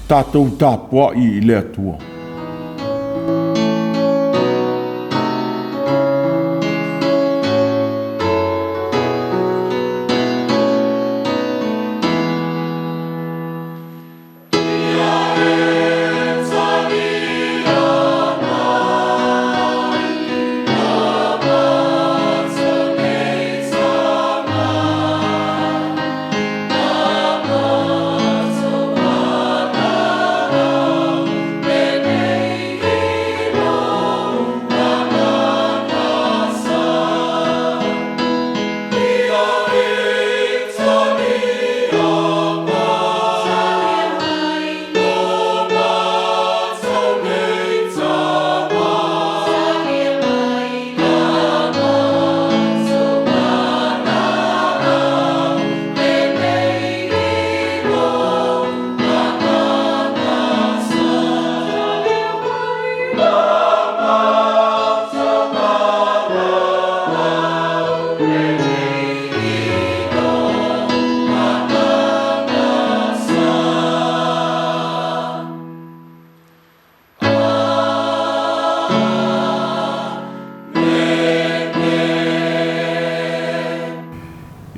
Tatou tapuai i le Atua.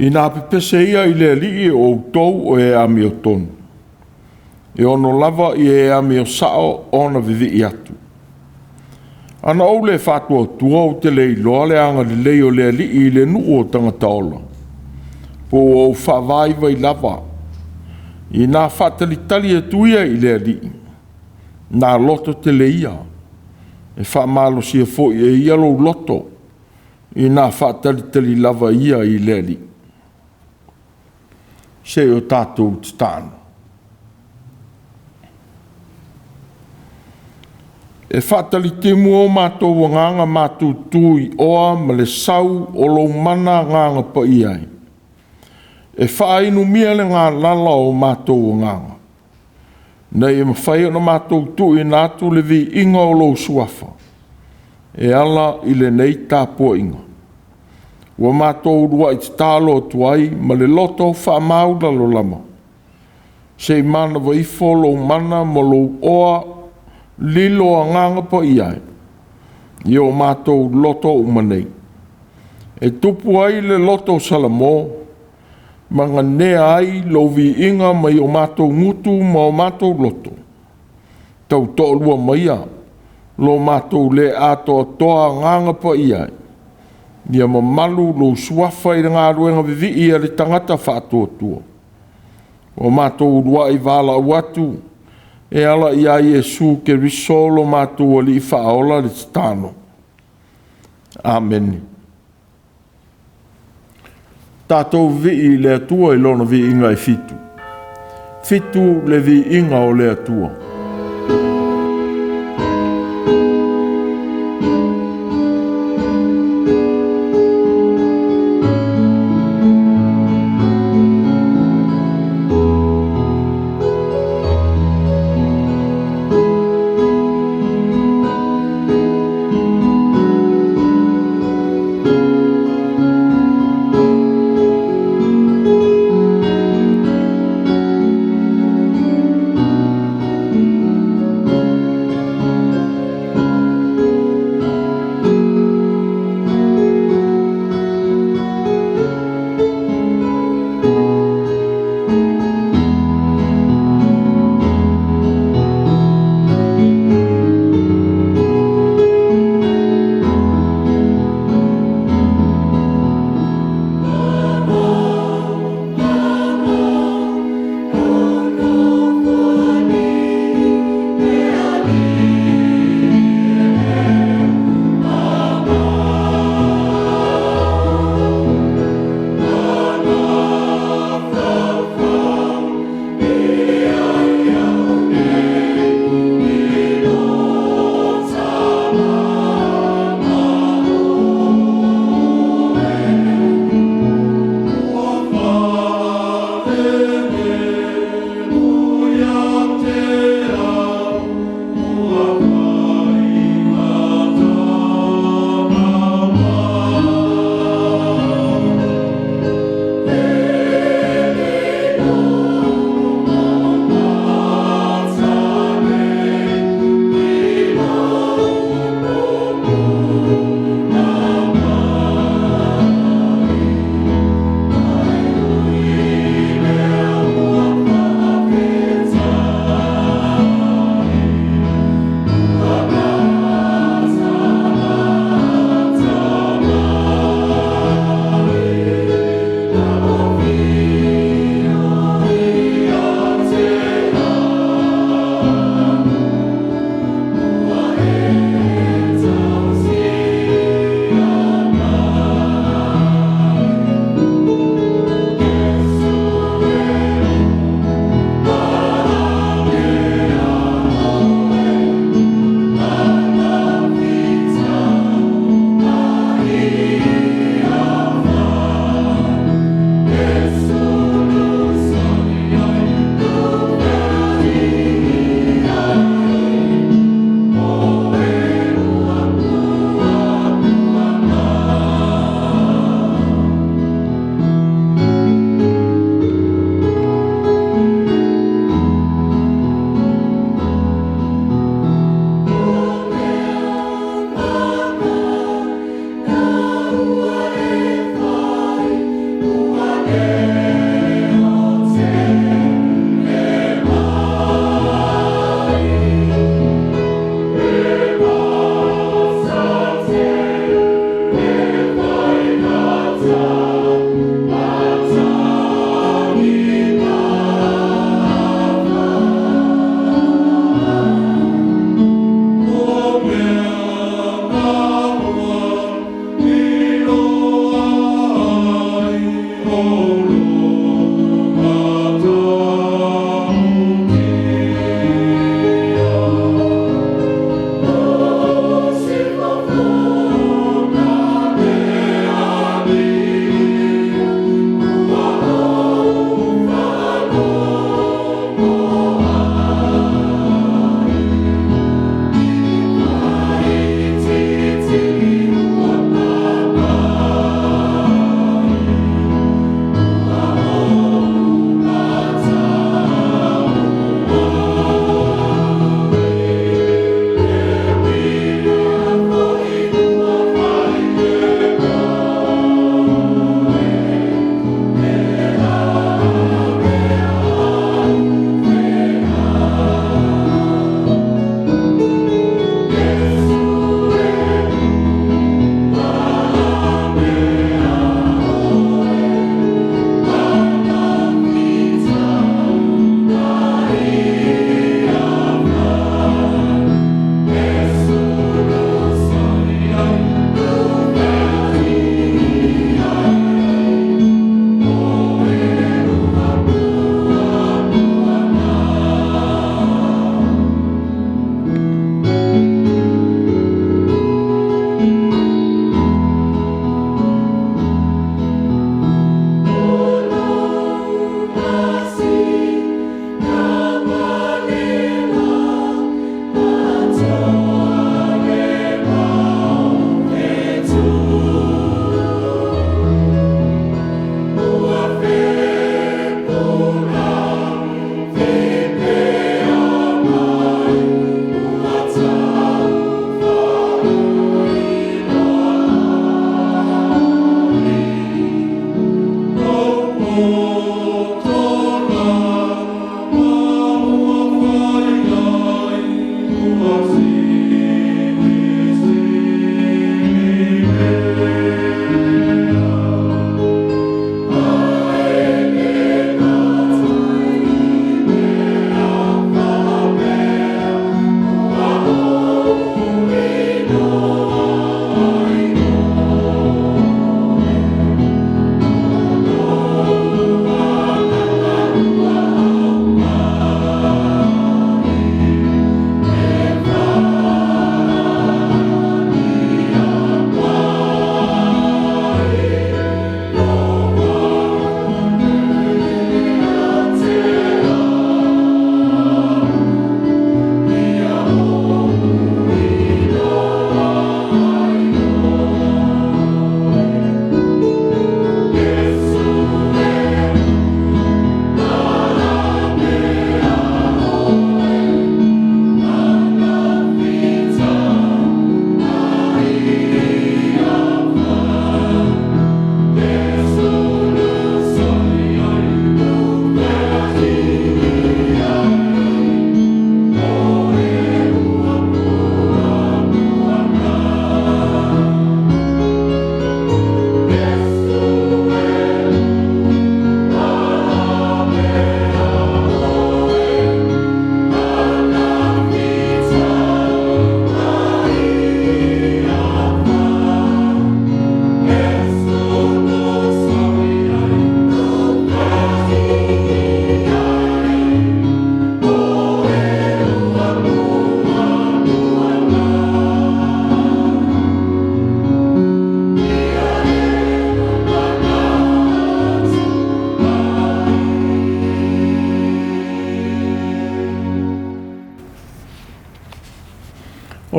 Ina pepese ia i le Alii o outou o e amiotonu, e ono lava i e amio sao ona vivii atu. Ana ou le faatuatua ou te le iloa le agalelei o le Alii i le nuu o tagata ola, po ua ou faavaivai lava. Ina faatalitali atu ia i le Alii, na loto tele ia, e faamalosia foi e ia lou loto, ina faatalitali lava ia i le Alii. Se i o tatou tatalo. E faatalitimu o matou agaga matutu i oa ma le sau o lou mana Agaga Paia e, e faainumia le galala o matou agaga, ina ia mafai ona matou tuuina atu le viiga o lou Suafa e ala i lenei tapuaiga. Ua matou uluai tatalo atu ai ma le loto faamaualalo lava, se i manava ifo lou mana ma lou oa lilo Agaga Paia e, i o matou loto uma nei, e tupu ai le loto Salamo ma ganea ai lou viiga mai o matou gutu ma o matou loto, tautoalua maia lo matou le atoatoa Agaga Paia e, ia mamalu lou Suafa i le galuega vivii a le tagata faatuatua. Ua matou uluai valaau atu e ala ia Iesu Keriso lo matou Alii Faaola le tatalo. Amene. Tatou vivii i le Atua i Lona viiga e fitu. Fitu le viiga o le Atua.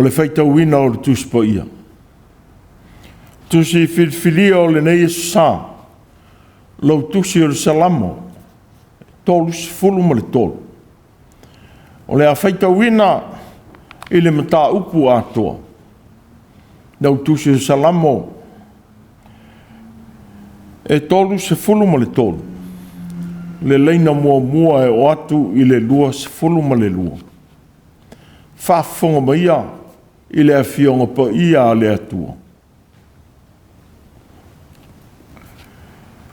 o le faitauina o le Tusi Paia. Tusi filifilia o lenei Aso Sa, lau Tusi o le Salamo 33. O le a faitauina i le mataupu atoa, lau Tusi o le Salamo e 33, le laina muamua e oo atu i le 22. Faafofoga maia i le Afioga Paia a le Atua.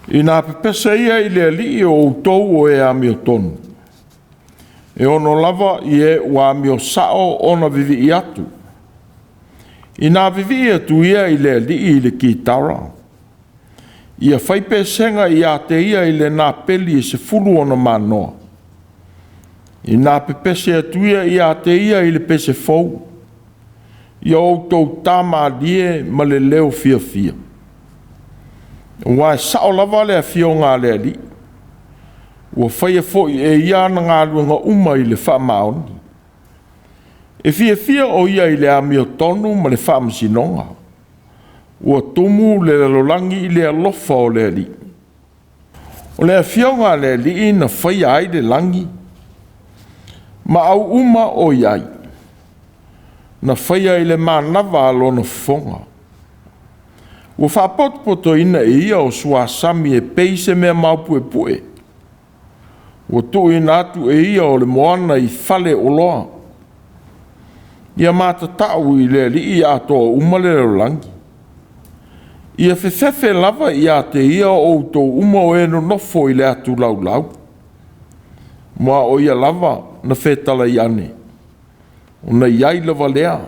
Ina pepese ia i le Alii o outou o e amiotonu, e ono lava i e ua amio sao ona vivii atu. Ina vivii atu ia i le Alii i le kitara, ia fai pesega ia te ia i le napeli e 10 ona manoa. Ina pepese atu ia ia te ia i le pese fou, ia outou ta malie ma le leo fiafia. Aua e sao lava le afioga a le Alii, ua faia foi e ia ana galuega uma i le faamaoni. E fiafia o ia i le amiotonu ma le faamasinoga, ua tumu le lalolagi i le alofa o le Alii. O le afioga a le Alii na faia ai le lagi, ma au uma o i ai, na faia i le manava a lona fofoga. Ua faapotopotoina e ia o suasami e pei se mea maopuepue. Ua tuuina atu e ia o le moana i fale oloa. Ia matatau i le Alii atoa uma le lalolagi. Ia fefefe lava ia te ia o outou uma o e nonofo i le atu laulau. Ma o ia lava na fetalai ane, ona i ai lava lea.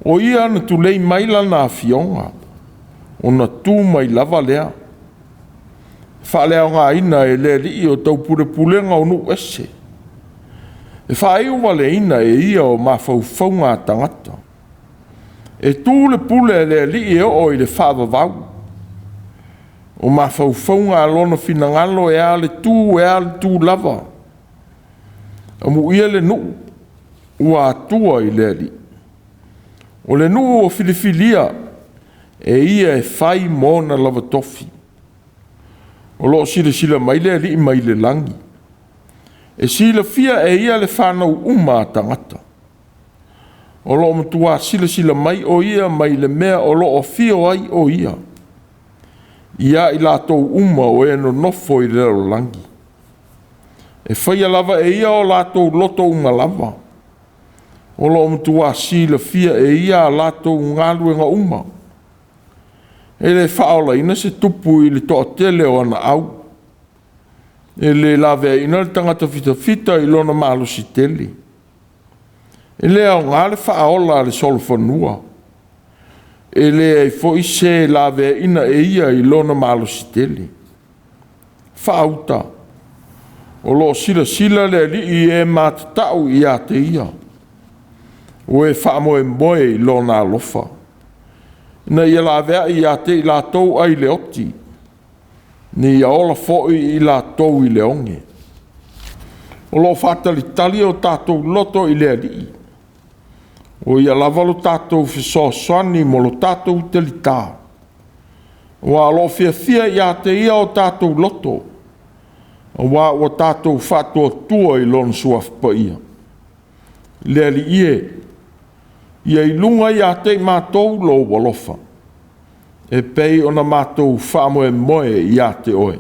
O ia na tulei mai lana afioga, ona tu mai lava lea. Faaleaogaina e le Alii o taupulepulega o nuu ese. E faaiuvaleina e ia o mafaufauga a tagata. E tu le pule a le Alii e oo i le faavavau. O mafaufauga a lona finagalo e a le tu e a le tu lava. Amuia le nuu ua atua i le Alii. O le nuu ua filifilia e ia e fai ma ona lava tofi. O lo o silasila mai le Alii mai le lagi. E silafia e ia le fanau uma a tagata. O lo o matua silasila mai o ia mai le mea o lo o afio ai o ia, ia i latou uma o e nonofo i le lalolagi. E faia lava e ia o latou loto uma lava. O lo o matua silafia e ia a latou galuega uma. E le faaolaina se tupu i le toatele o ana au. E le laveaiina le tagata fitafita i lona malosi tele. E le aoga le faaola a le solofanua. E leai foi se laveaiina e ia i lona malosi tele. Faauta, o lo o silasila le Alii i e matatau ia te ia, o e faamoemoe i lona alofa, ina ia laveai ia te i latou ai le oti, ina ia ola foi i latou i le oge. O lo o faatalitali o tatou loto i le Alii, o ia lava lo tatou fesoasoani mo lo tatou talitā, aua o lo o fiafia ia te ia o tatou loto, aua ua tatou faatuatua i lona suafa paia. Le Alii e, ia i luga ia te i matou lou alofa, e pei ona matou faamoemoe ia te oe.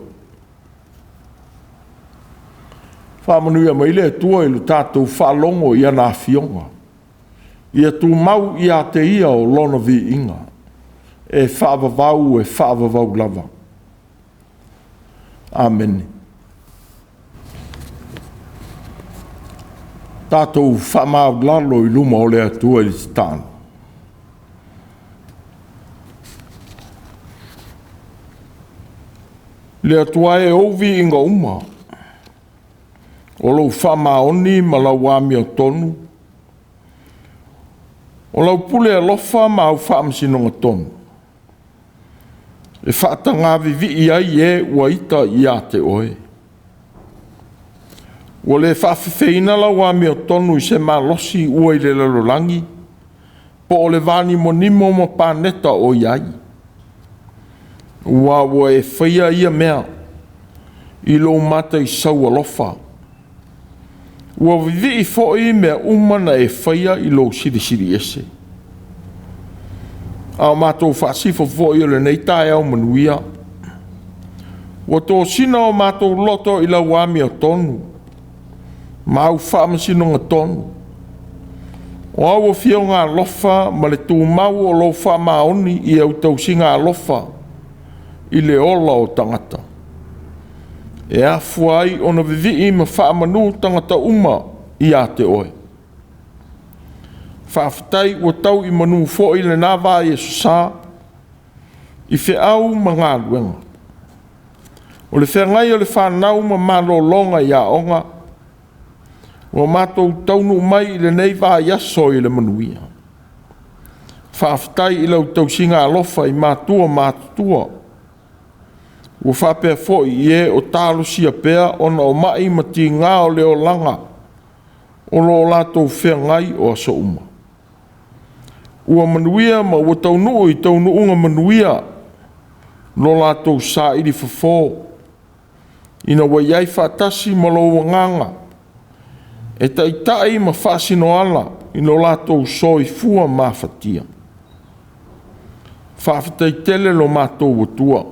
Faamanuia mai le Atua i lo tatou faalogo i ana afioga. Ia tumau ia te ia o lona viiga, e faavavau, e faavavau lava. Amene. Tatou faamaulalo i luma o le Atua i le tatalo. Le Atua e ou viiga uma, o lou faamaoni ma lau amiotonu, o lau pule alofa ma au faamasinoga tonu, e faataga vivii ai e ua ita ia te oe. Ua le faafefeina lau amiotonu i se malosi ua i le lalolagi, po o le vanimonimo ma paneta o i ai, aua ua e faia ia mea i lou mataisau alofa. Ua vivii foi mea uma na e faia i lou silisili ese. A o matou faasifo foi o lenei taeao manuia, ua tosina o matou loto i lau amiotonu ma au faamasinoga tonu. O au afioga alofa ma le tumau o lou faamaoni i au tausiga alofa i le ola o tagata. E afua ai ona vivii ma faamanu tagata uma ia te oe. Faafetai ua tau i manu foi lena vaiaso sa i feau ma galuega. O le feagai o le fanau ma malologa i aoga, ua matou taunuu mai i lenei vaiaso i le manuia. Faafetai i lau tausiga alofa i matua matutua, ua faapea foi i e o talosia pea ona o mai ma tiga o le olaga o lo o latou feagai o aso uma. Ua manuia ma ua taunuu i taunuuga manuia lo latou saili fofo, ina ua i ai faatasi ma lou agaga e taitai ma faasinoala i lo latou soifua mafatia. Faafetai tele lo matou Atua,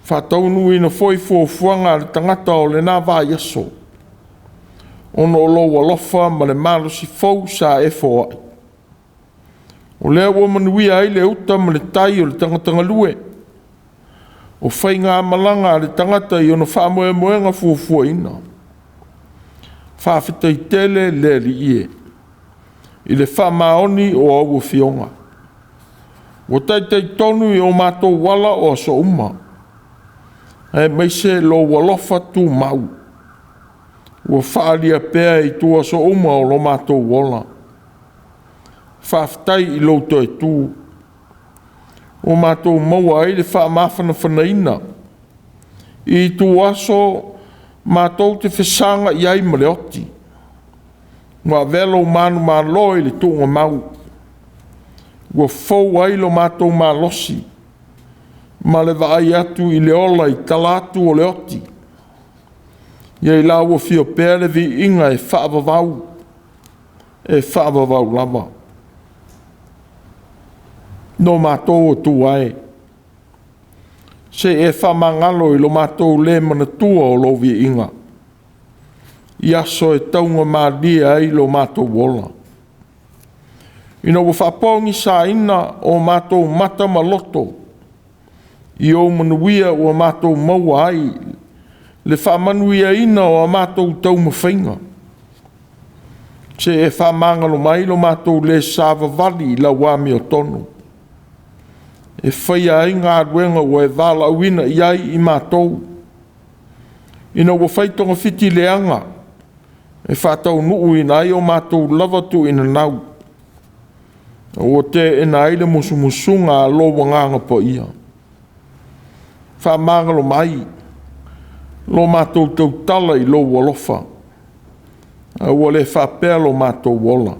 faataunuuina foi fuafuaga a le tagata o lena vaiaso, ona o lou alofa ma le malosi fou sa e foai. O lea ua manuia ai le uta ma le tai o le tagata galue, o faigamalaga a le tagata i ona faamoemoega fuafuaina. Faafetai tele le Alii e, i le faamaoni o au afioga. Ua taitaitonu i o matou ala o aso uma, aemaise lou alofa tumau ua faaalia pea i ituaso uma o lo matou ola. Faafetai i lou toe tu, ua matou maua ai le faamafanafanaina i ituaso matou te fesagai ai ma le oti. Ua avea lou manumalo i le tuugamau, ua fou ai lo matou malosi ma le vaai atu i le ola i tala atu o le oti. Ia i lau afio pea le viiga e faavavau, e faavavau lava. No matou Atua e, se i e faamagalo i lo matou le manatua o lou viiga, i aso e taugamalie ai lo matou ola, ina ua faapogisaina o matou mata ma loto i ou manuia ua matou maua ai le faamanuiaina o a matou taumafaiga. Se i e faamagalo mai lo matou le savavali i lau amiotonu, e faia ai galuega ua e valaauina i ai i matou, ina ua fai togafiti leaga e faataunuuina ai o matou lava tuuinanau, ua teena ai le musumusuga a lou Agaga Paia. Faamagalo mai lo matou tautala i lou alofa, a ua le faapea lo matou ola,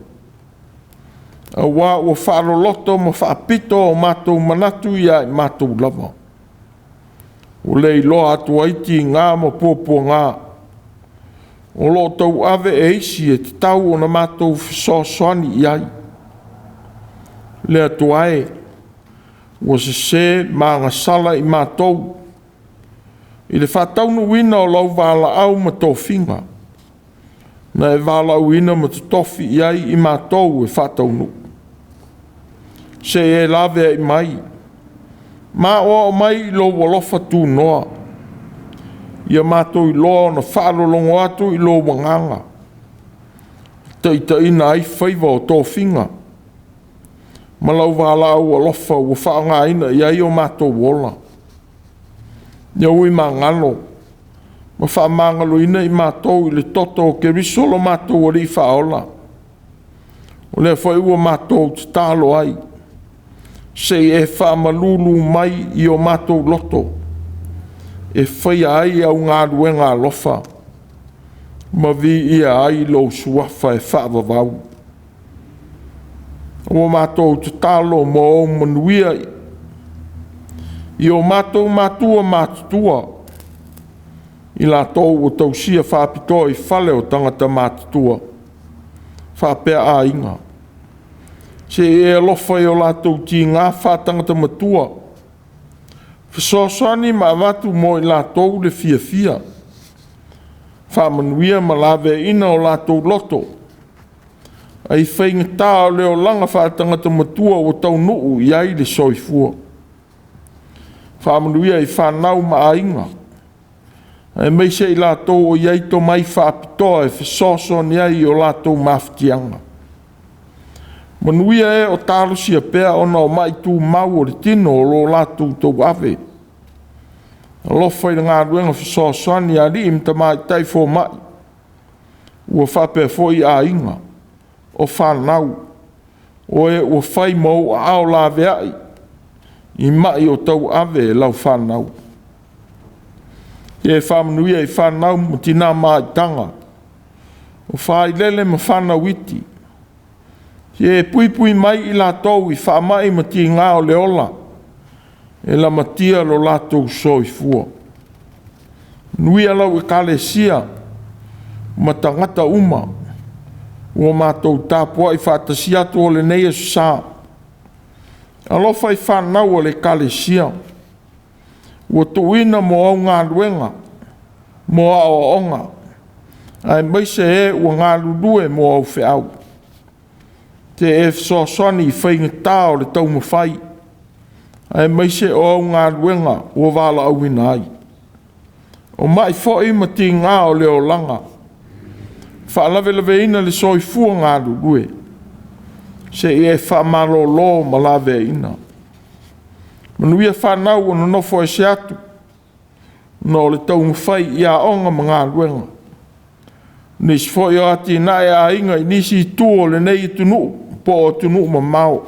aua ua faaloloto ma faapito o matou manatu ia i matou lava, ua le iloa atu ai tiga ma puapuaga o lo o tauave e isi e tatau ona matou fesoasoani i ai. Le Atua e, ua sese ma agasala i matou i le faataunuuina o lau valaau ma tofiga, na e valaauina ma totofi i ai i matou e faataunuu. Se i e laveai mai ma aoao mai i lou alofa tunoa, ia matou iloa ona faalologo atu i lou agaga, e taitaiina ai faiva o tofiga ma lau valaau alofa ua faaaogaina i ai o matou ola. Ia ui magalo ma faamagaloina i matou i le toto o Keriso lo matou Alii Faaola, o lea foi ua matou tatalo ai, se i e faamalulu mai i o matou loto e faia ai au galuega alofa ma viia ai lou Suafa e faavavau. Ua matou tatalo mo ou manuia i o matou matua matutua, i latou ua tausia faapitoa i fale o tagata matutua, faapea aiga. Se i e alofa i o latou tiga faatagata matua, fesoasoani ma avatu mo i latou le fiafia, faamanuia ma laveaiina o latou loto, ai faigata o le olaga faatagata matua ua taunuu i ai le soifua. Faamanuia i fanau ma aiga, aemaise i latou o i ai tomai faapitoa e fesoasoani ai i o latou mafatiaga. Manuia e o talosia pea ona o mai tumau o le tino o lo o latou tauave. Alofa i le galuega fesoasoani a alii ma tamaitai fomai, ua faapea foi aiga, o fanau, o e ua fai ma ou aao laveai i mai o tauave e lau fanau. Ia e faamanuia i fanau ma tina maitaga, o failele ma fanau iti. Ia e puipui mai i latou i faamai ma tiga o le ola, e lamatia lo latou soifua. Manuia lau Ekalesia ma tagata uma ua matou tapuai faatasi atu o lenei aso sa. Alofa i fanau a le Ekalesia ua tuuina mo au galuega, mo aoaoga, aemaise e ua galulue mo au feau. Se e fesoasoani i faigata o le taumafai, aemaise o au galuega ua valaauina ai. O mai foi ma tiga o le olaga, faalavelaveina le soifua galulue, se i e faamalolo ma laveaiina. Manuia fanau ua nonofo ese atu ona o le taumafai i aoga ma galuega, nisi foi o atinae a aiga i nisi itu o lenei atunuu po o atunuu mamao,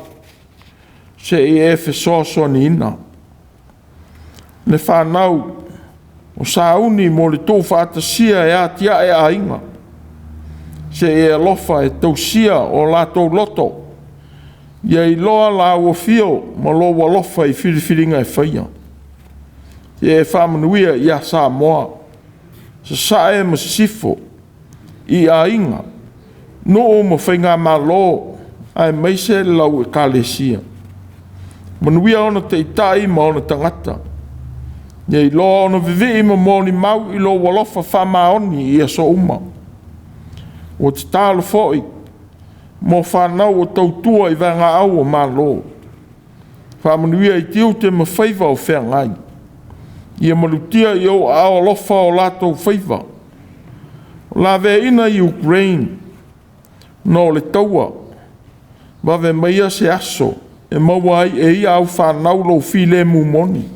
se i e fesoasoaniina. Le fanau o sauni mo le tuufaatasia e atiae aiga, se i e alofa e tausia o latou loto, ia iloa lau afio ma lou alofa i filifiliga e faia. Ia e faamanuia ia Samoa, Sasae ma Sisifo, i aiga, nuu ma faigamalo, aemaise lau Ekalesia. Manuia ona taitai ma ona tagata, ia iloa ona vivii ma molimau i lou alofa faamaoni i aso uma. Ua tatalo foi mo fanau o tautua i vaegaau a Malo, faamanuia i tiute ma faiva o feagai, ia malutia i ou aao alofa o latou faiva. Laveaiina Ukraine ona o le taua, vave maia se aso e maua ai e ia au fanau lou filemu moni.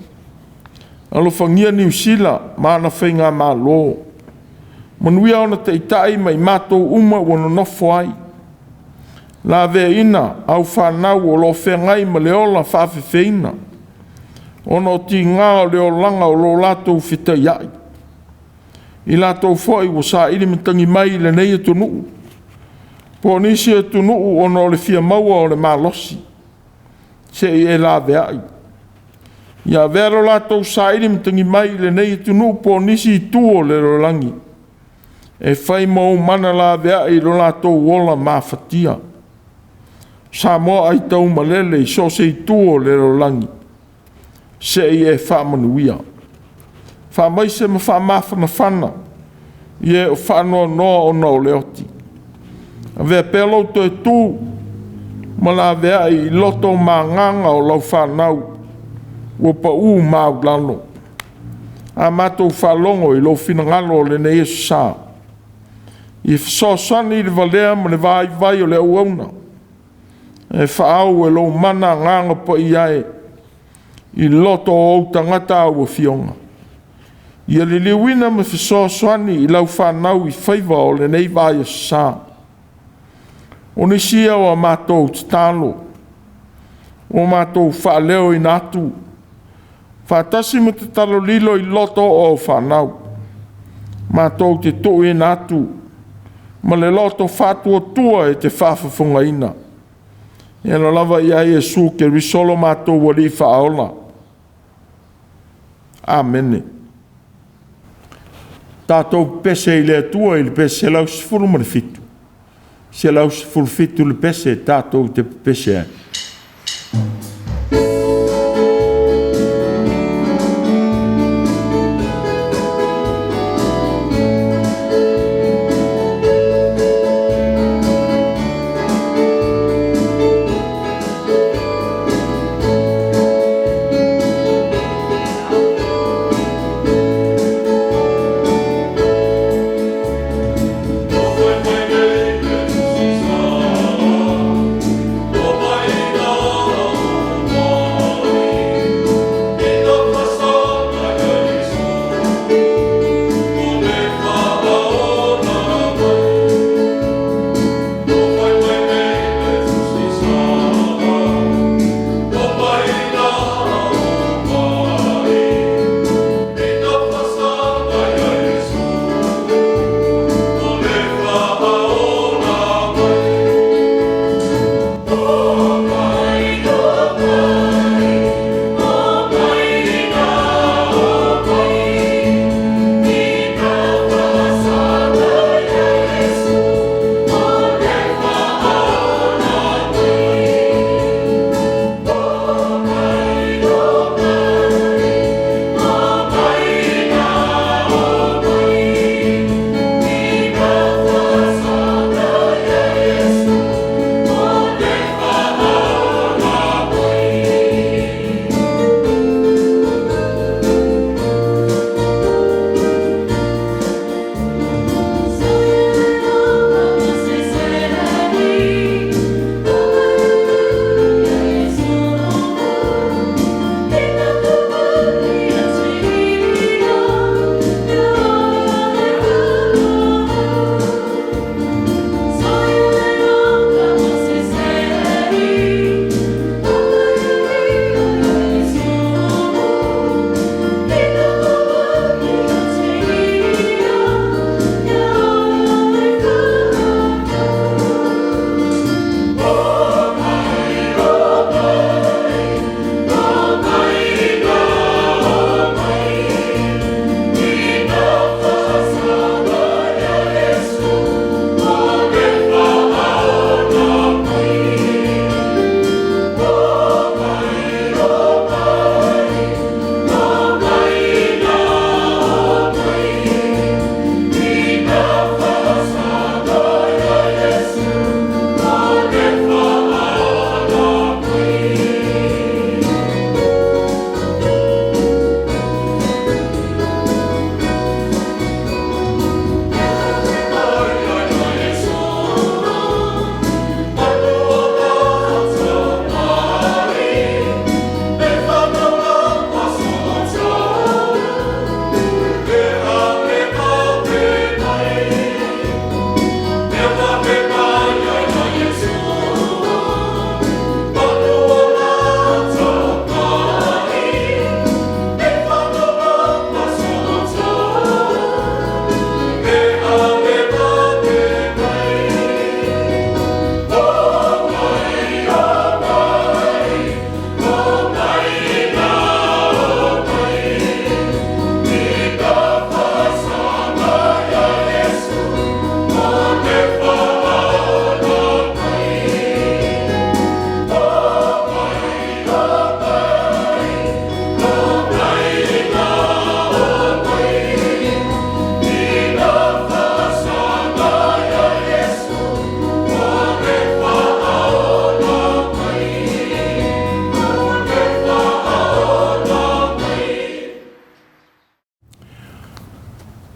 Alofagia Niu Sila ma ana faigamalo, manuia ona taitai ma i matou uma ua nonofo ai. Laveaiina au fanau o lo o feagai ma le ola faafefeina ona o tiga o le olaga o lo o latou fetaiai. I latou foi ua saili matagi mai i lenei atunuu po o nisi atunuu ona o le fia maua o le malosi, se i e laveai. Ia avea lo latou saili matagi mai i lenei atunuu po o nisi itu o le lalolagi e fai ma ou mana laveai i lo latou ola mafatia. Samoa aitaumalele i so o se itu o le lalolagi, se i e faamanuia. Faamaise ma faamafanafana i e o faanoanoa ona o le oti. Avea pea lou toe tu ma laveai i loto ma agaga o lau fanau ua pau maualalo. A matou faalogo i lou finagalo o lenei aso sa, ia fesoasoani i le valea ma le vaivai o le auauna, e faaau e lou mana Agaga Paia e, i loto o ou tagata au afioga. Ia liliuina ma fesoasoani i lau fanau i faiva o lenei vaiaso sa. O nisi ia o a matou tatalo ua matou faaleoina atu, faatasi ma tatalo lilo i loto o au fanau, matou te tuuina atu ma le loto faatuatua e te faafofogaina. Ia lava ia Iesu Keriso lo matou Alii Faaola. Amene. Tatou pese i le Atua i le pese 117, 117 le pese tatou te pepese ai.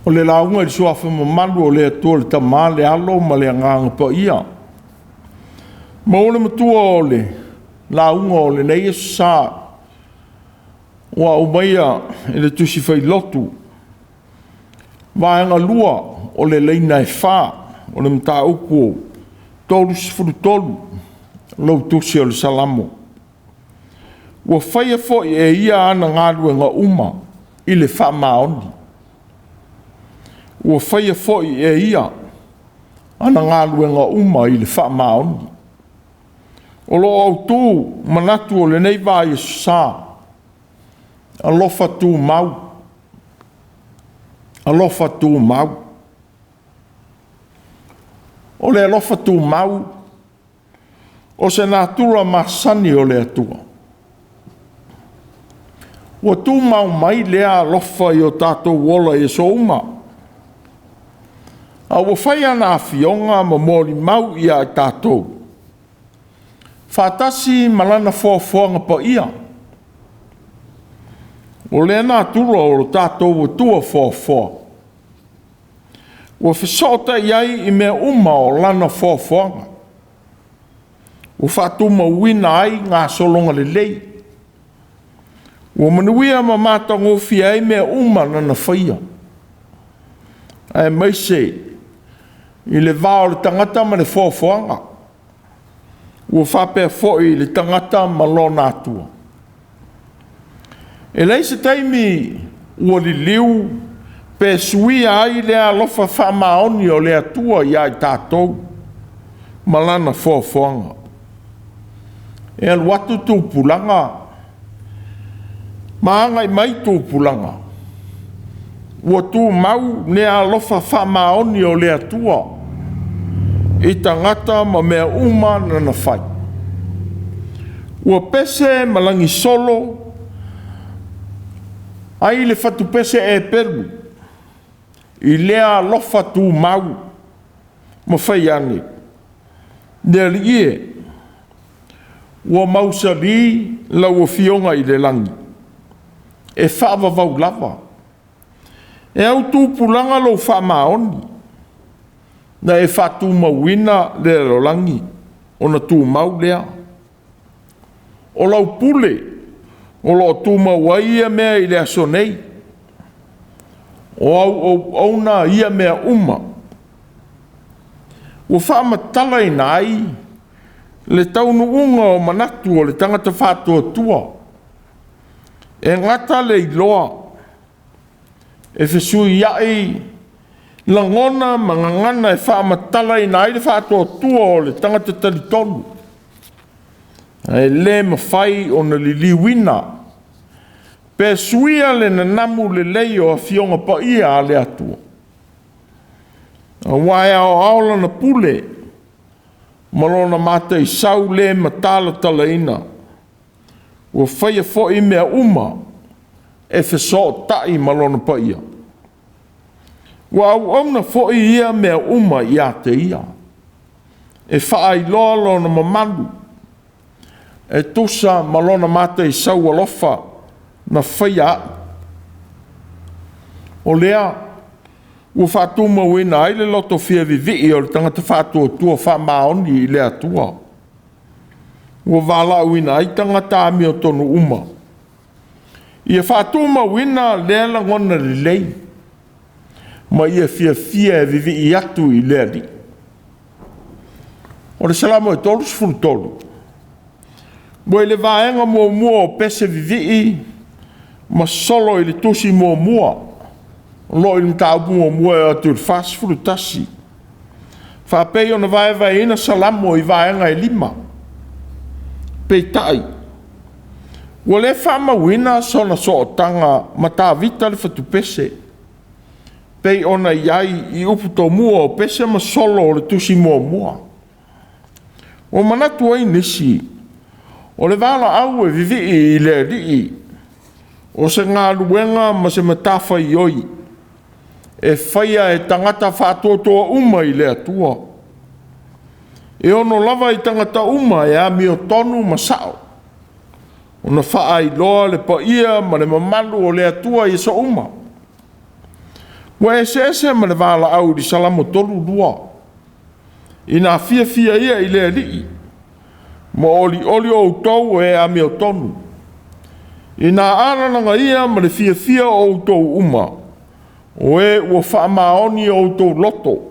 O le lauga i le suafa mamalu o le Atua le Tama, le Alo ma le Agaga Paia. Maua le matua o le lauga o lenei aso sa, ua aumaia i le Tusi Failotu, vaega 2 o le laina e 4 o le mataupu 33, lau Tusi o le Salamo. Ua faia foi e ia ana galuega uma i le faamaoni. Ua faia foi e ia ana galuega uma i le faamaoni. O lo o autu manatu o lenei vaiaso sa, alofa tumau, alofa tumau. O le alofa tumau, o se natura masani o le Atua. Ua tumau mai lea alofa i o tatou ola i aso uma, a ua fai ana afioga ma molimau ia i tatou, faatasi ma lana foafoaga paia. O lea natura o lo tatou Atua foafoa, ua fesootai ai i mea uma o lana foafoaga, ua faatumauina ai gasologa lelei, ua manuia ma matagofie ai mea uma na faia, aemaise i le va o le tagata ma le foafoaga, ua faapea foi le tagata ma lona Atua. E leai se taimi ua liliu pe suia ai le alofa faamaoni o le Atua ia i tatou ma lana foafoaga. E alu atu tupulaga ma agai mai tupulaga, ua tumau le alofa faamaoni o le Atua i tagata ma mea uma na fai. Ua pese ma lagisolo ai le fatupese Eperu i lea alofa tumau ma fai ane, le Alii e, ua mausali lau Afioga i le lagi, e faavavau lava. E autupulaga lou faamaoni, na e faatumauina le lalolagi, ona tumau lea. O lau pule o lo o tumau ai ia mea i le aso nei, o au auauna ia mea uma. Ua faamatalaina ai le taunuuga o manatu o le tagata faatuatua, e gata le iloa, e fesuiai lagona ma gagana e faamatalaina ai le faatuatua o le tagata talitonu, ae le mafai ona liliuina pe suia le nanamu lelei o Afioga Paia a le Atua, aua e aoao lana pule ma lona mataisau le matalatalaina, ua faia foi mea uma e fesootai ma lona paia. Ua auauna foi ia mea uma ia te ia, e faailoa lona mamalu, e tusa ma lona mataisau alofa na faia au. O lea ua faatumauina ai le loto fia vivii o le tagata faatuatua faamaoni i le Atua, ua valaauina ai tagata amiotonu uma, ia faatumauina lea lagona lelei, ma ia fiafia e vivii atu i le Alii. O le Salamo e 33, ua i le vaega muamua o pese vivii ma solo i le tusi muamua, o lo o i le mataupu muamua e atu i le 41, faapei ona vaevaeina Salamo i vaega e 5. Peitai, ua le faamauina sona sootaga ma Tavita le fatupese, pei ona i ai i upu tomua o pese ma solo o le tusi muamua. Ua manatu ai nisi, o le valaau e vivii i le Alii, o se galuega ma se matafaioi e faia e tagata faatuatua uma i le Atua. E ono lava i tagata uma e amiotonu ma sao, ona faailoa le paia ma le mamalu o le Atua i aso uma. Ua eseese ma le valaau i le Salamo 32, ina fiafia ia i le Alii, ma olioli outou e amiotonu, ina alalaga ma le fiafia o outou uma, o e ua faamaoni outou loto,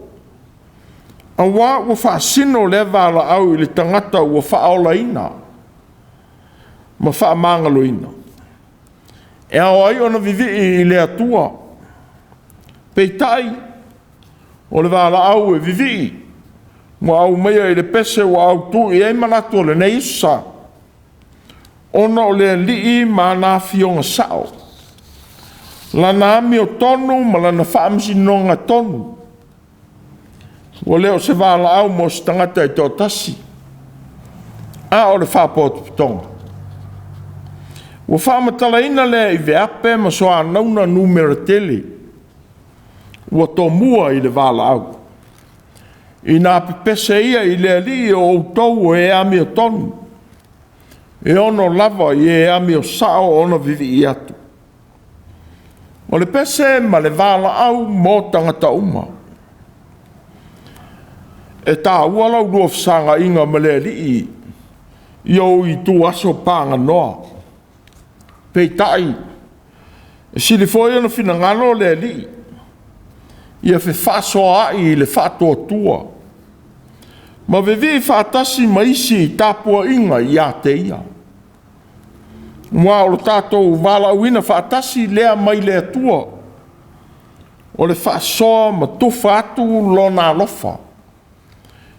aua ua faasino lea valaau i le tagata ua faaolaina ma faamagaloina. E ao ai ona vivii i le Atua. Peitai, o le valaau e vivii Ua aumaia i le pese ua autu i ai manatu o lenei uso sa, ona o le Alii ma ana afioga sa'o, lana amiotonu ma lana faamasinoga tonu. Ua le o se valaau mo se tagata e toatasi, a o le faapotopotoga. Ua faamatalaina lea i veape ma soanauna numera tele, ua tomua i le valaau. Ina pepese ia i le Alii o outou o e amiotonu, e ono lava i e amio sao ona vivii atu. O le pese ma le valaau mo tagata uma. E taua la ulua fesaga'iga ma le Alii i ou ituaso paganoa. Peitai, e sili foi ona finagalo le Alii ia fefaasoaa'i i le faatuatua ma vivii faatasi ma isi i tapuaiga ia te Ia. Aua o lo tatou valaauina faatasi lea mai le Atua, o le faasoa ma tufa atu Lona alofa,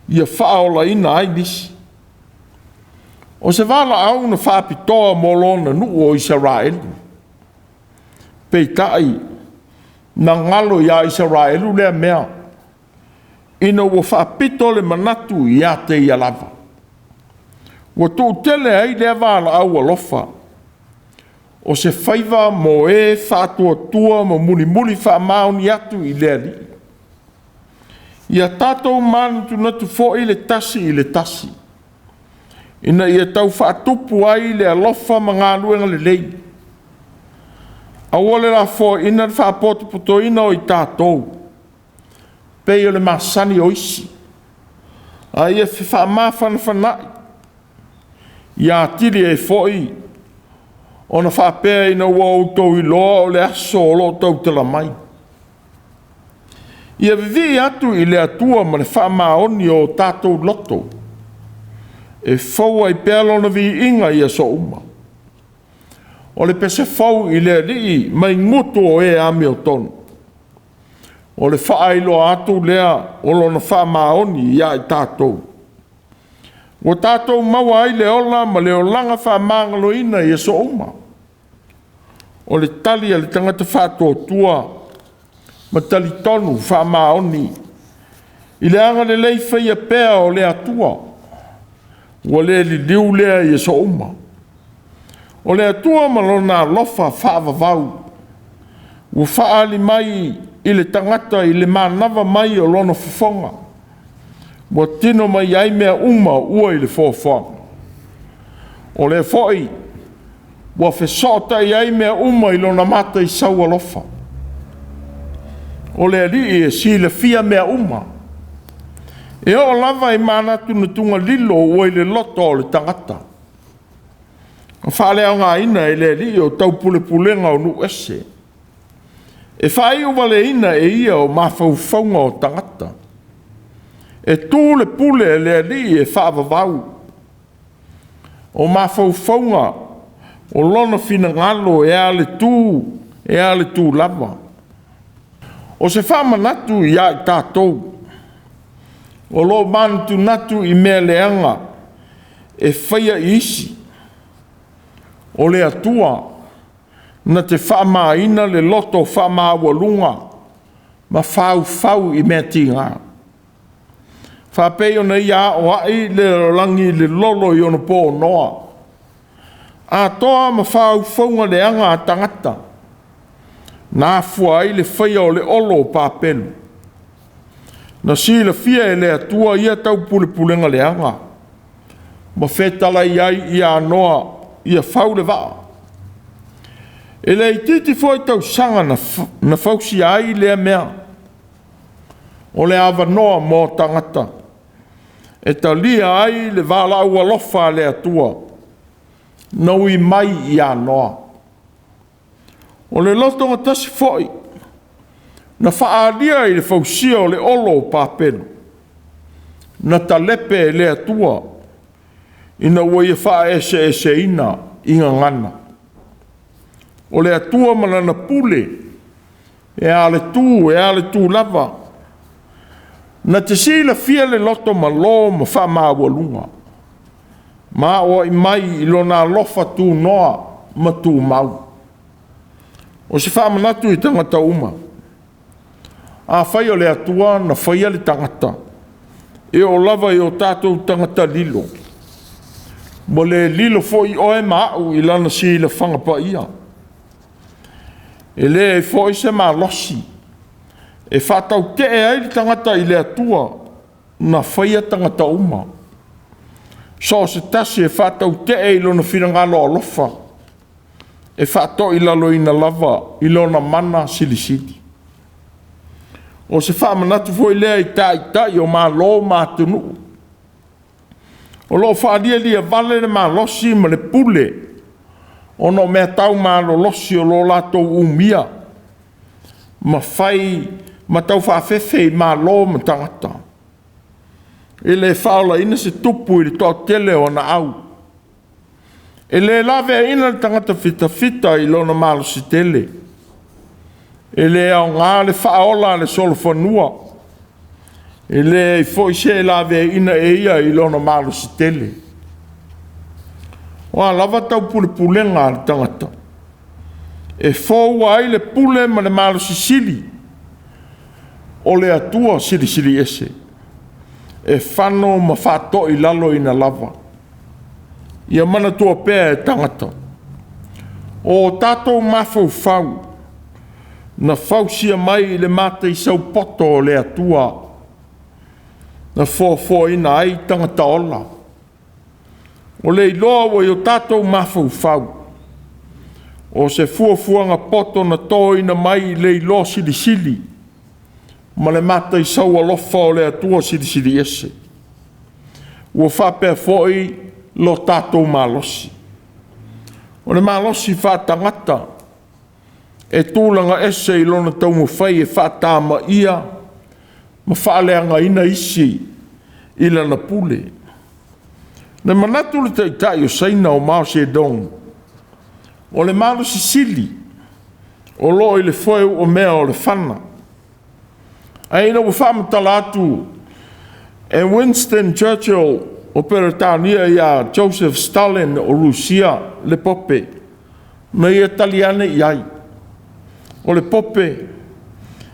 ia faaolaina ai nisi. O se valaau na faapitoa mo lona nuu o Isaraelu. Peitai, na galo ia Isaraelu lea mea, ina ua faapito le manatu ia te ia lava. Ua tuutele ai lea valaau alofa, o se faiva mo e faatuatua ma mulimuli faamaoni atu i le Alii. Ia tatou manatunatu foi le tasi i le tasi, ina ia tau faatupu ai le alofa ma galuega lelei. Aua le lafoaiina le faapotopotoina o i tatou, pei o le masani o isi, a ia fefaamafanafana'i, ia atili ai foi ona faapea ina ua outou iloa o le aso o lo o tautala mai. Ia vivii atu i le Atua ma le faamaoni o tatou loto, e fou ai pea lona viiga i aso uma. O le pese fou i le Alii mai gutu o e amiotonu, o le faailoa atu lea o lona faamaoni ia i tatou, ua tatou maua ai le ola ma le olaga faamagaloina i aso uma. O le tali a le tagata faatuatua ma talitonu faamaoni i le agalelei faia pea o le Atua, ua le liliu lea i aso uma. O le Atua ma lona alofa faavavau ua faaali mai i le tagata i le manava mai o lona fofoga, ua tino mai ai mea uma ua i le foafoaga. O lea foi ua fesootai ai mea uma i lona mataisau alofa. O le Alii e silafia mea uma, e oo lava i manatunatuga lilo ua i le loto o le tagata. Na faaleaogaina e le Alii o taupulepulega o nuu ese, e faaiuvaleina e ia o mafaufauga o tagata. E tu le pule a le Alii e faavavau, o mafaufauga o lona finagalo e a le tu, e a le tu lava. O se faamanatu ia i tatou o lo o manatunatu i mea leaga e faia e isi, o le Atua na te faamaina le loto faamaualuga ma faufau i mea tiga, faapei ona ia aoai le lalolagi i le lolo i ona po noa, atoa ma faufauga leaga a tagata, na afua ai le faia o le olo o Papelu. Na silafia e le Atua ia taupulepulega leaga, ma fetalai ai ia Noa ia fau le vaa. E le itiiti foi tausaga na fausia ai lea mea, o le avanoa mo tagata e talia ai le valaau alofa a le Atua na ui mai ia Noa. O le lotogatasi foi na faaalia i le fausia o le olo o Papelu, na talepe e le Atua ina ua ia faaeseeseina i gagana. O le Atua ma lana pule e a le tu e a le tu lava. Na te silafia le loto malo ma faamaualuga, ma aoai mai i lona alofa tunoa ma tumau. O se faamanatu i tagata uma, afai o le Atua na faia le tagata, e oo lava i o tatou tagata lilo, ua le lilo foi oe ma au i lana silafaga paia. E leai foi se malosi e faatautee ai le tagata i le Atua na faia tagata uma, so o se tasi e faatautee i lona finagalo alofa, e faatoilaloina lava i lona mana silisili. O se faamanatu foi lea i taitai o Malo ma atunuu, o lo o faalialia vale le malosi ma le pule ona o mea tau malolosi o lo o latou umia ma fai ma taufaafefe i malo ma tagata. E le faaolaina se tupu i le toatele o ana au. E le laveaiina le tagata fitafita i lona malosi tele. E le aoga le faaola a le solofanua. E leai foi se laveaiina e ia i lona malosi tele. O a lava taupulepulega a le tagata, e foua ai le pule ma le malosi sili o le Atua Silisili Ese, e fano ma faatoilaloina lava. Ia manatua pea e tagata, o tatou mafaufau na fausia mai i le mataisau poto o le Atua, na foafoaina ai tagata ola. O le iloa ua i o tatou mafaufau, o se fuafuaga poto na toina mai i le iloa silisili ma le mataisau alofa o le Atua Silisili Ese. Ua faapea foi lo tatou malosi. O le malosi faatagata e tulaga ese i lona taumafai e faatamaia ma faaleagaina isi i lana pule. Na manatu le taitai o Saina o Mao Zedong, o le malosi sili o lo o i le foe uamea o le fana. Ae ina ua faamatala atu e Winston Churchill o Peretania ia Joseph Stalin o Rusia le pope, na ia tali ane i ai, o le pope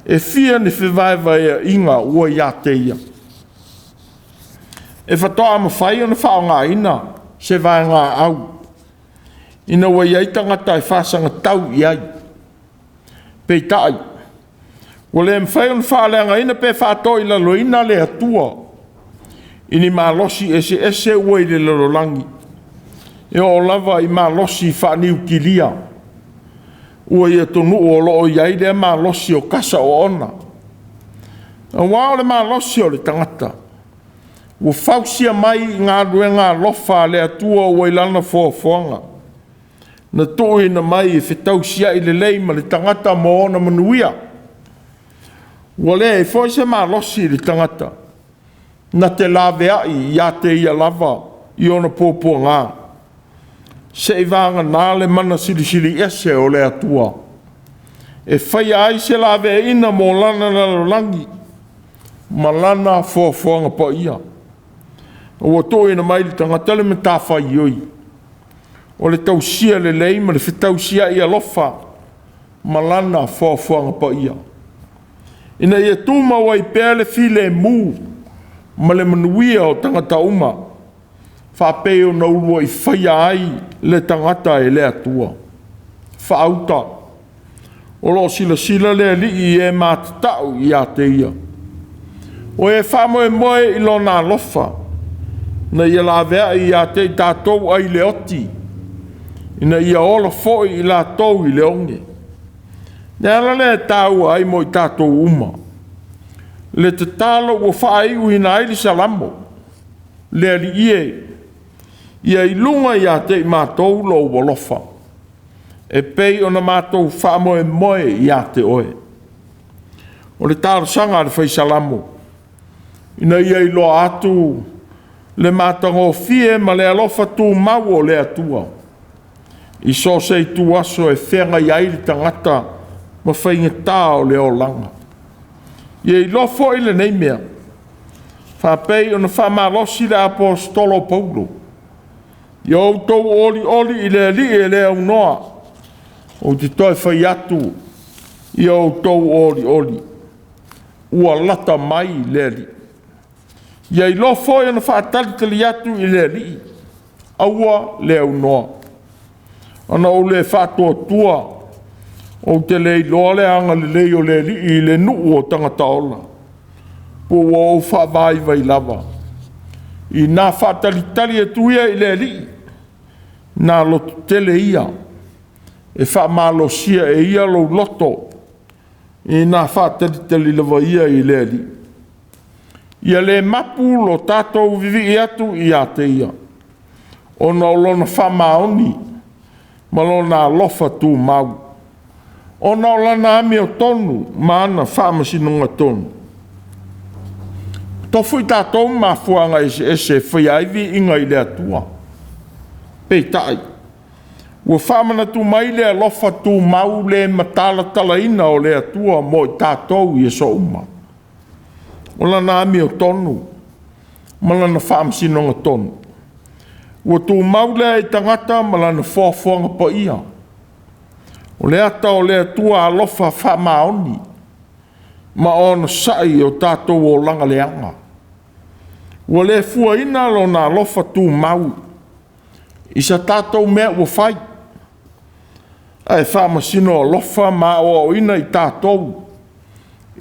e fia ni fevaevaeaiga ua ia te ia. E faatoa mafai ona faaaogaina se vaegaau ina ua i ai tagata e faasagatau i ai. Peitai, ua le mafai ona faaleagaina pe faatoilaloina le Atua i ni malosi eseese ua i le lalolagi, e oo lava i malosi faaniukilia ua i atunuu o lo o i ai lea malosi o kasa oona. Aua o le malosi o le tagata, ua fausia mai i galuega alofa a le Atua ua i lana foafoaga, na tuuina mai e fetausiai lelei ma le tagata mo ona manuia. Ua leai foi se malosi i le tagata na te laveai ia te ia lava i ona puapuaga, seiavagana le mana silisili ese o le Atua, e faia ai se laveaiina mo lana lalolagi ma lana foafoaga paia. Ua tuuina mai i le tagata le matafaioi o le tausia lelei ma le fetausiai alofa ma lana foafoaga paia, ina ia tumau ai pea le filemu ma le manuia o tagata uma, faapei ona uluai faia ai le tagata e le Atua. Faauta, o lo o silasila le Alii i e matatau ia te ia, o e faamoemoe i lona alofa, na ia laveai ia te i tatou ai le oti, ina ia ola foi i latou i le oge. Le ala lea e taua ai mo i tatou uma, le tatalo ua faaiuina ai le Salamo, le Alii e, ia i luga ia te i matou lou alofa, e pei ona matou faamoemoe ia te oe. O le talosaga a le Fai Salamo, ina ia iloa atu le matagofie ma le alofa tumau o le Atua, i so o se ituaso e feagai ai le tagata ma faigata o le olaga. Ia iloa foi lenei mea, Faapei ona faamalosi le Aposetolo o Paulo, ia outou olioli i le Alii e le aunoa, ou te toe fai atu, ia outou olioli, ua lata mai le Alii. Ia iloa foi ona faatalitali atu i le Alii, aua le aunoa. Ona ou le faatuatua, ou te le iloa le agalelei o le Alii i le nuu o tagata ola, po ua ou faavaivai lava. Ina faatalitali atu ia i le Alii, na lototele ia, e faamalosia e ia lou loto, ina faatalitali lava ia i le Alii. Ia le mapu lo tatou vivii atu ia te ia, ona o lona faamaoni ma lona alofa tumau, ona o lana amiotonu ma ana faamasinoga tonu. Tofu i tatou ma mafuaaga eseese e faia ai viiga i le Atua. Peitai, ua faamanatu mai le alofa tumau le matalatalaina o le Atua mo i tatou i aso uma. O lana amiotonu ma lana faamasinoga tonu, ua tumau lea i tagata ma lana foafoaga paia. O le ata o le Atua alofa faamaoni ma onosai i o tatou olaga leaga. Ua le fuaina lona alofa tumau i sa tatou mea ua fai, ae faamasino alofa ma aoaoina i tatou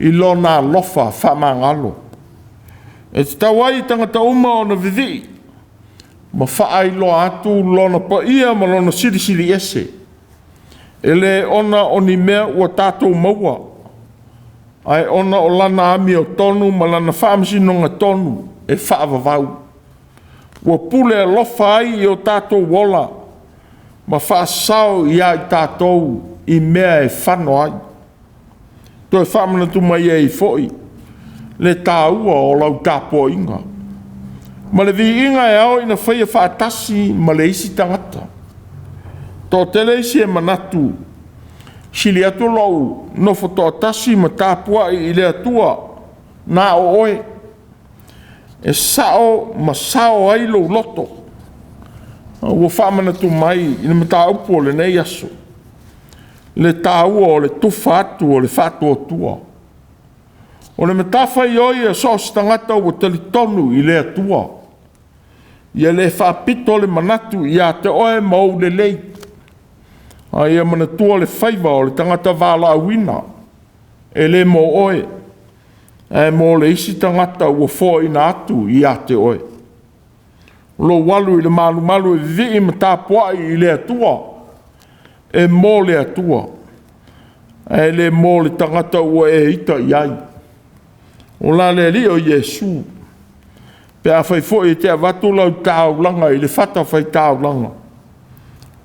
i lona alofa faamagalo. E tatau ai i tagata uma ona vivii ma faailoa atu lona paia ma lona silisili ese, e le ona o ni mea ua tatou maua, ae ona o lana amiotonu ma lana faamasinoga tonu e faavavau. Ua pule alofa ai i o tatou ola ma faasao ia i tatou i mea e fano ai. Toe faamanatu mai ai foi le taua o lau tapuaiga ma le viiga e ao ina faia faatasi ma le isi tagata. Toatele isi e manatu, sili atu lou nofo toatasi ma tapuai i le Atua na o oe, e sao ma sao ai lou loto. Ua faamanatu mai i le mataupu o lenei aso le taua o le tufa atu o le faatuatua. O le matafaioi a so o se tagata ua talitonu i le Atua, ia le faapito le manatu ia te oe ma ou lelei, a ia manatua le faiva o le tagata valaauina, e le mo oe, ae mo le isi tagata ua foaina atu ia te oe. Lou alu i le malumalu e vivii ma tapuai i le Atua, e mo le Atua, ae le mo le tagata ua e ita i ai. O la le Alii o Iesu, pe a fai foi e te avatu lau taulaga i le fatafaitaulaga,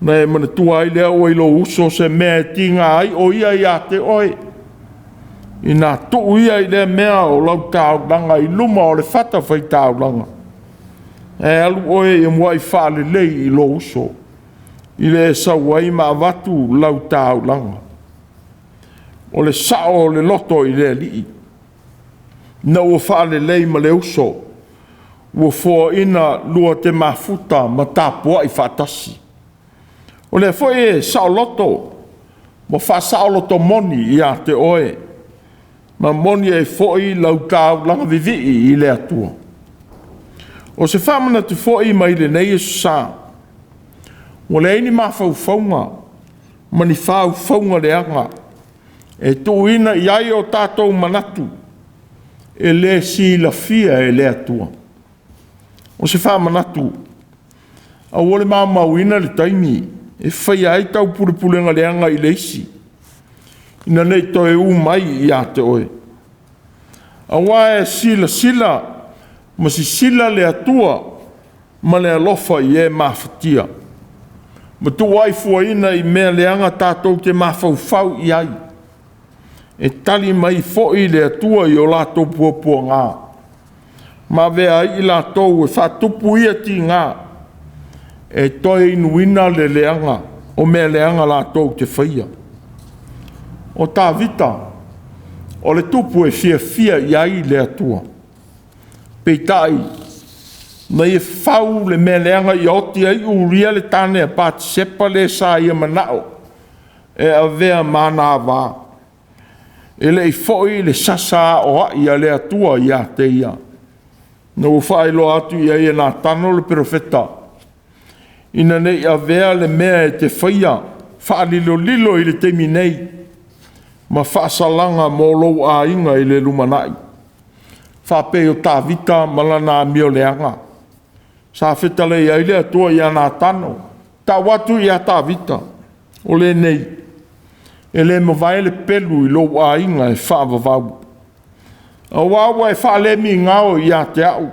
ona e manatua ai lea ua i lou uso se mea e tiga ai o ia ia te oe, ina tuu ia i lea mea o lau taulaga i luma o le fatafaitaulaga, ae alu oe ia muai faalelei i lou uso, i le e sau ai ma avatu lau taulaga. O le sao o le loto i le Alii, ina ua faalelei ma le uso, ua foaina lua te mafuta ma tapuai faatasi. O lea foi e saoloto ma faasaoloto moni ia te oe, ma moni ai foi lau taulaga vivii i le Atua. O se faamanatu foi mai lenei Aso Sa, ua leai ni mafaufauga ma ni faufauga leaga e tuuina i ai o tatou manatu e le silafia e le Atua. O se faamanatu, aua le maumauina le taimi e faia ai taupulepulega leaga i le isi, ina ne i toe u mai ia te oe. Aua e silasila ma sisila le Atua ma le alofa i e mafatia, ma tuuaifuaina i mea leaga tatou te mafaufau i ai. E tali mai foi le Atua i o latou puapuaga, ma avea ai i latou e faatupu ia tiga, e toe inuina le leaga o mea leaga latou te faia. O Tavita, o le tupu e fiafia i ai le Atua. Peitai, na ia fau le mea leaga ia oti ai Uria le tane a Patisepa le sa ia manao e avea ma ana ava. E le i foi le sasa aoai a le Atua ia te ia, na ua faailoa atu i ai e Natano le perofeta, ina ne i avea le mea e te faia faalilolilo i le taimi nei, ma faasalaga mo lou aiga i le lumanai, faapei o Tavita ma lana amioleaga. Sa fetalai ai le Atua ia Natano, tau atu ia Tavita, o lenei, e le mavae le pelu i lou aiga e faavavau, aua ua e faalemigao ia te au,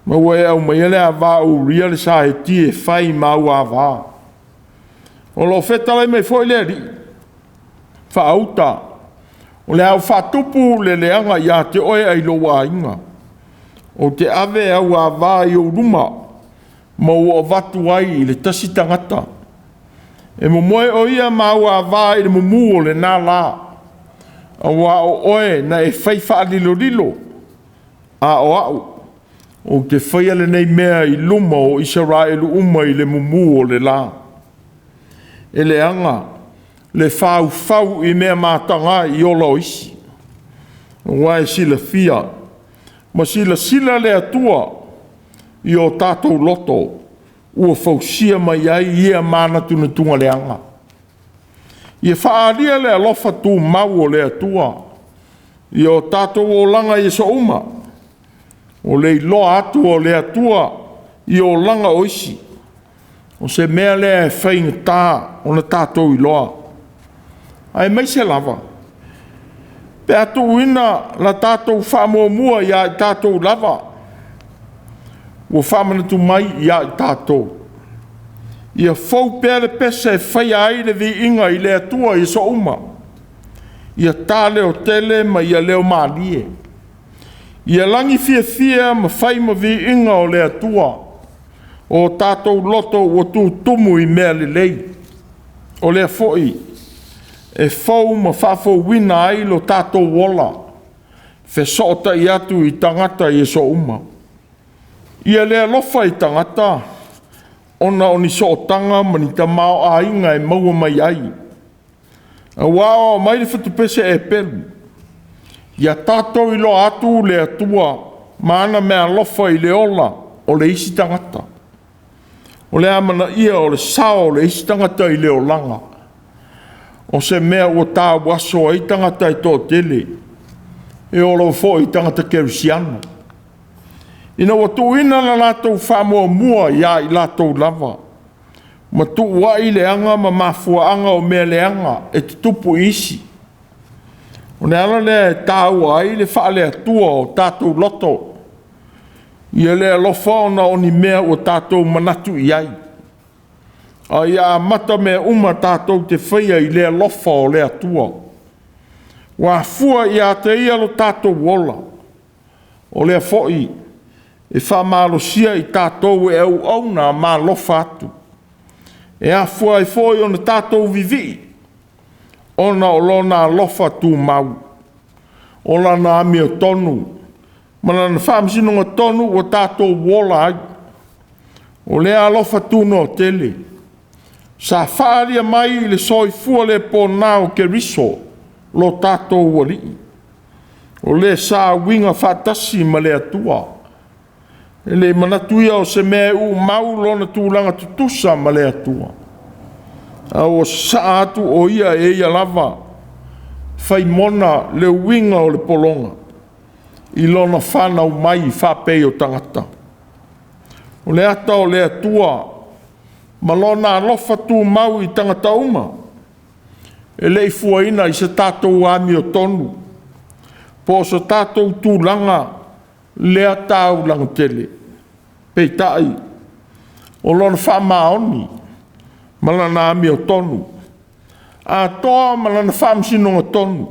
ma ua e aumaia le ava a Uria le Saiti e fai ma au ava. O lo o fetalai mai foi le Alii, faauta, o le a ou faatupu le leaga ia te oe ae i lou aiga. Ou te ave au ava i ou luma, ma ua avatu ai i le tasi tagata. E momoe o ia ma au ava i le mumu o lena la, aua o oe na e fai faalilolilo, a o au, ou te faia lenei mea i luma o Isaraelu uma i le mumu o le la. E leaga le faufau i mea mataga i ola o isi, aua e silafia ma silasila le Atua i o tatou loto, ua fausia mai ai ia manatunatuga leaga. Ia faaalia le alofa tumau o le Atua i o tatou olaga i aso uma, o le iloa atu o le Atua i olaga o isi, o se mea lea e faigata ona tatou iloa, aemaise lava pe a tuuina la tatou faamuamua ia i tatou lava, ua faamanatu mai ia i tatou, ia fou pea le pese e faia ai le viiga i le Atua i aso uma, ia ta leotele ma ia leo malie, ia lagi fiafia ma fai ma viiga o le Atua, o tatou loto ua tutumu i mea lelei. O lea foi e fou ma faafouina ai lo tatou ola, fesootai atu i tagata i aso uma. Ia le alofa i tagata ona o ni sootaga ma ni tamaoaiga e maua mai ai, aua o mai le fatupese Epelu, ia tatou iloa atu le Atua ma ana meaalofa i le ola o le isi tagata. O le amanaia o le sao o le isi tagata i le olaga, o se mea ua tauaso ai tagata e toatele, e oo lava foi i tagata kerisiano, ina ua tuuina le latou faamuamua ia i latou lava, ma tuuai leaga ma mafuaaga o mea leaga e tutupu i isi. O le ala lea e taua ai le faale-Atua o tatou loto, ia le alofa ona o ni mea ua tatou manatu i ai, a ia amata mea uma tatou te faia i le alofa o le Atua. Ua afua ia te Ia lo tatou ola, o lea foi e faamalosia i tatou e auauna ma alofa atu. E afua ai foi ona tatou vivii, ona o Lona alofa tumau, o Lana amiotonu ma Lana faamasinoga tonu ua tatou ola ai. O lea alofa tunoa tele sa faaalia mai i le soifua le pona o Keriso lo tatou Alii, o le sa uiga faatasi ma le Atua. E le manatu ia o se mea e umau lona tulaga tutusa ma le Atua, a ua sasaa atu o ia e ia lava, fai mona le uiga o le pologa i lona fanau mai faapei o tagata. O le ata o le Atua ma lona alofa tumau i tagata uma, e le i fuaina i se tatou amiotonu, po o so tatou tulaga lea taulaga tele. Peitai, o lona faamaoni ma lana amiotonu, atoa ma lana faamasinoga tonu,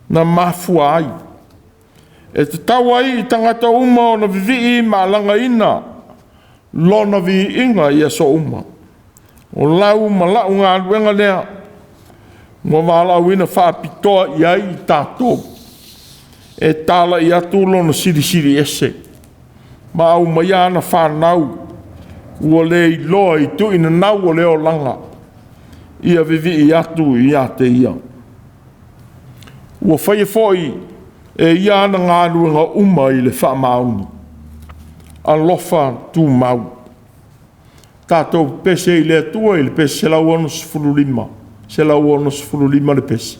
na mafua ai. E tatau ai i tagata uma ona vivii ma alagaina lona viiga i aso uma. O lau ma lau galuega lea, ua valaauina faapitoa i ai i tatou. E talai atu lona silisili ese ma aumaia ana fanau ua le iloa i tuinanau o le olaga, ia vivii atu ia te Ia. Ua faia foi e Ia ana galuega uma i le faamaoni, alofa tumau. Tatou pepese i le Atua i le pese 165, 165 le pese.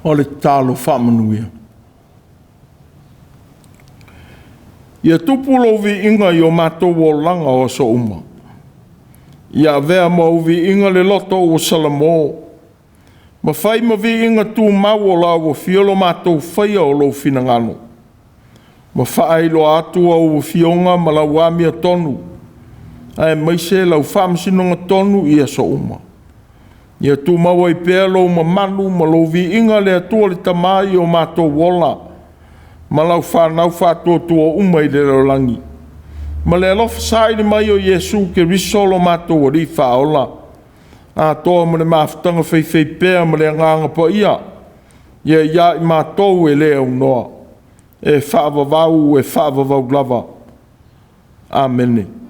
O le tatalo faamanuia. Ia tupu lou viiga i o matou olaga o aso uma. Ia avea ma ou viiga le loto ua salamo, ma fai ma viiga tumau o lau afio lo matou faia o lou finagalo, ma faailoa atu au afioga ma lau amiotonu, aemaise lau faamasinoga tonu i aso uma. Ia tumau ai pea lou mamalu ma lou viiga le Atua le Tama i o matou ola, ma lau fanau faatuatua uma i le lalolagi, ma le alofa saili mai o Iesu Keriso lo matou Alii Faaola, atoa ma le mafutaga faifaipea ma le Agaga Paia, ia i matou e le aunoa, e faavavau e faavavau lava. Amene.